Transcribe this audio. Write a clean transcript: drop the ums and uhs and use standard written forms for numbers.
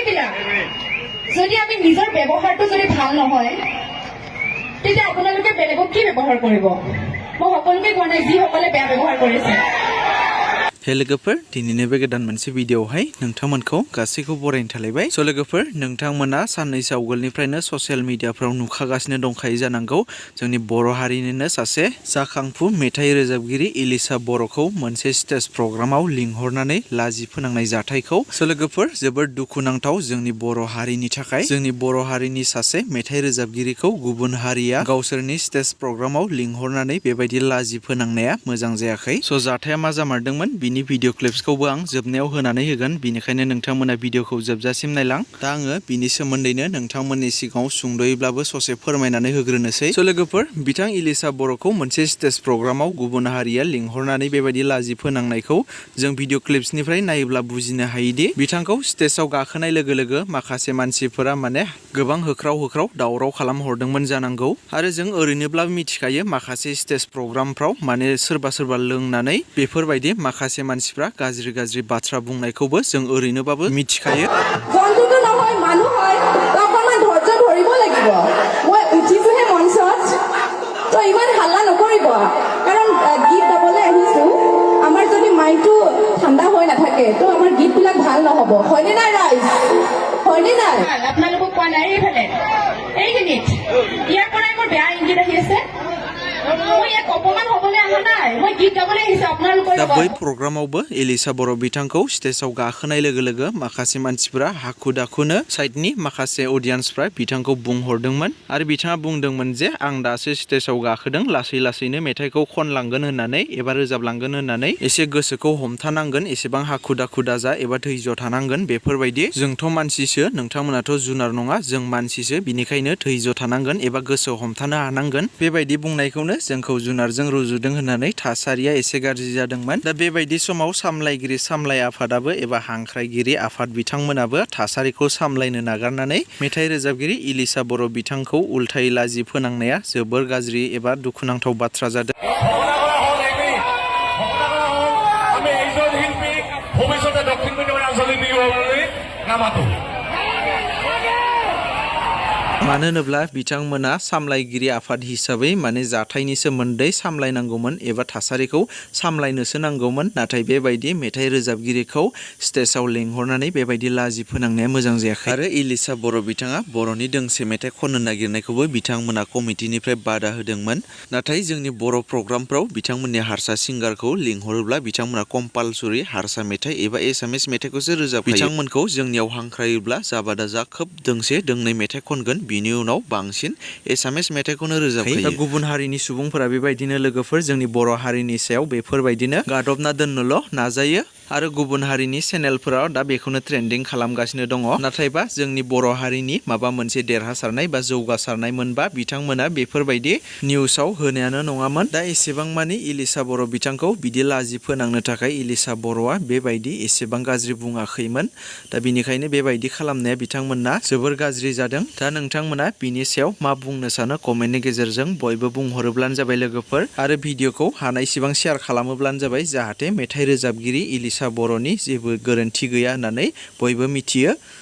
এইবিলাক যদি আমি নিজৰ ব্যৱহাৰটো যদি ভাল নহয় তেতিয়া আপোনালোকে বেলেগক কি ব্যৱহাৰ কৰিব মই সকলোকে কোৱা নাই যিসকলে বেয়া ব্যৱহাৰ কৰিছে हे लोगोफोर दिनैनि बे गोदान मोनसे भिडिअआवहाय नोंथांमोनखौ गासैखौ बरायनो थालायबाय स' लोगोफोर नोंथांमोना साननैसो आवगोलनिफ्रायनो ससियेल मिडियाफ्राव नुखागासिनो दंखायो जानांगौ जोंनि बर' हारिनिनो सासे जाखांफु मेथाइ रोजाबगिरि इलिसा बर'खौ मोनसे स्टेज प्रग्रामाव लिंहरनानै लाजि फोनांनाय जाथायखौ स' लोगोफोर जोबोद दुखुनांथाव जोंनि बर' हारिनि थाखाय जोंनि बर' हारिनि सासे मेथाइ रोजाबगिरिखौ गुबुन हारिया गावसोरनि स्टेज प्रग्रामाव लिंहरनानै बेबायदि लाजि फोनांनाया मोजां जायाखै स' जाथाया मा जामारदोंमोन बिनि भिडिअ क्लिप्सखौबो आं जोबनायाव होनानै होगोन बिनिखायनो नोंथांमोना भिडिअखौ जोबजासिम नायलां दा आङो बिनि सोमोन्दैनो नोंथांमोननि सिगाङाव सुंद'यैब्लाबो ससे फोरमायनानै होग्रोनोसै स' लोगोफोर बिथां इलिसा बर'खौ मोनसे स्टेज प्रग्रामाव गुबुन हारिया लिंहरनानै बेबायदि लाजि फोनांनायखौ जों भिडिअ क्लिप्सनिफ्राय नायोब्ला बुजिनो हायोदि बिथांखौ स्टेजआव गाखोनाय लोगो लोगो माखासे मानसिफोरा माने गोबां होख्राव दावराव खालामहरदोंमोन जानांगौ आरो जों ओरैनोब्लाबो मिथिखायो माखासे स्टेज प्रग्रामफ्राव माने सोरबा लोंनानै बेफोरबायदि माखासे मानसिफ्रा गाज्रि बाथ्रा बुंनायखौबो जों ओरैनोबाबो मिथिखायो জন্তুটো নহয় মানুহ হয় অকণমান ধৈৰ্য ধৰিব লাগিব মই উঠিছোহে মঞ্চত তো ইমান হাল্লা নকৰিব কাৰণ গীত গাবলৈ আহিছো আমাৰ যদি মাইণ্ডটো ঠাণ্ডা হৈ নাথাকে তো আমাৰ গীতবিলাক ভাল নহ'ব হয়নে নাই ৰাইজ হয়নে নাই আপোনালোকক কোৱা নাই এইফালে এইখিনিত ইয়াৰ পৰাই মোৰ বেয়া ইংগিত আহি আছে दा बै प्रग्रामावबो इलिसा बर' बिथांखौ स्टेजआव गाखोनाय लोगो लोगो माखासे मानसिफोरा हाखु दाखुनो साइडनि माखासे अडियन्सफ्रा बिथांखौ बुंहरदोंमोन आरो बिथाङा बुंदोंमोन जे आं दासो स्टेजआव गाखोदों लासैनो मेथाइखौ खनलांगोन होननानै एबा रोजाबलांगोन होननानै एसे गोसोखौ हमथानांगोन एसेबां हाखु दाखु दाजा एबा धैर्य थानांगोन बेफोरबायदि जोंथ' मानसिसो नोंथांमोनाथ' जुनार नङा जों मानसिसो बिनिखायनो धैर्य थानांगोन एबा गोसो हमथानो हानांगोन बेबायदि बुंनायखौनो जोंखौ जुनारजों रुजुदों होननानै थासारिया एसे गाज्रि जादोंमोन दा बेबायदि समाव सामलाय आफादाबो एबा हांख्रायगिरि आफाद बिथांमोनाबो थासारिखौ सामलायनो नागारनानै मेथाइ रोजाबगिरि इलिसा बर' बिथांखौ उल्थायै लाजि फोनांनाया जोबोर गाज्रि एबा दुखुनांथाव बाथ्रा जादों मानो होनोब्ला बिथांमोना सामलायगिरि आफाद हिसाबै माने जाथायनि सोमोन्दै सामलायनांगौमोन एबा थासारिखौ सामलायनोसो नांगौमोन नाथाय बेबायदि मेथाइ रोजाबगिरिखौ स्टेजआव लेंहरनानै बेबायदि लाजि फोनांनाया मोजां जायाखै आरो इलिसा बर' बिथाङा बर'नि दोंसे मेथाइ खननो नागिरनायखौबो बिथांमोना कमिटिनिफ्राय बादा होदोंमोन नाथाय जोंनि बर' प्रग्रामफ्राव बिथांमोननि हारसा सिंगारखौ लिंहरोब्ला बिथांमोना कम्पालसरि हारसा मेथाइ एबा एसामिस मेथाइखौसो रोजाबखायो बिथांमोनखौ जोंनियाव हांख्रायोब्ला जाबादा जा खोब दोंनै मेथाइ खनगोन बिनि उनाव बांसिन एसामिस मेथाइखौनो रोजाबखायो गुबुन हारिनि सुबुंफोरा बेबायदिनो लोगोफोर जोंनि बर' हारिनि सायाव बेफोरबायदिनो गादबना दोननोल' नाजायो आरो गुबुन हारिनि चेनेलफोराव दा बेखौनो ट्रेन्डिं खालामगासिनो दङ नाथायबा जोंनि बर' हारिनि माबा मोनसे देरहासारनाय बा जौगासारनाय मोनबा बिथांमोना बेफोरबायदि निउसाव होनायानो नङामोन दा एसेबां मानि इलिसा बर' बिथांखौ बिदि लाजि फोनांनो थाखाय इलिसा बर'आ बेबायदि एसेबां गाज्रि बुङाखैमोन दा बिनिखायनो बेबायदि खालामनाया बिथांमोना जोबोर गाज्रि जादों दा नोंथांमोना बिनि सायाव मा बुंनो सानो कमेन्टनि गेजेरजों बयबो बुंहरोब्लानो जाबाय लोगोफोर आरो भिडिअखौ हानायसिबां शेयार खालामोब्लानो जाबाय जाहाथे मेथाइ रोजाबगिरि इलिसा बर'नि जेबो गोरोन्थि गैया होननानै बयबो मिथियो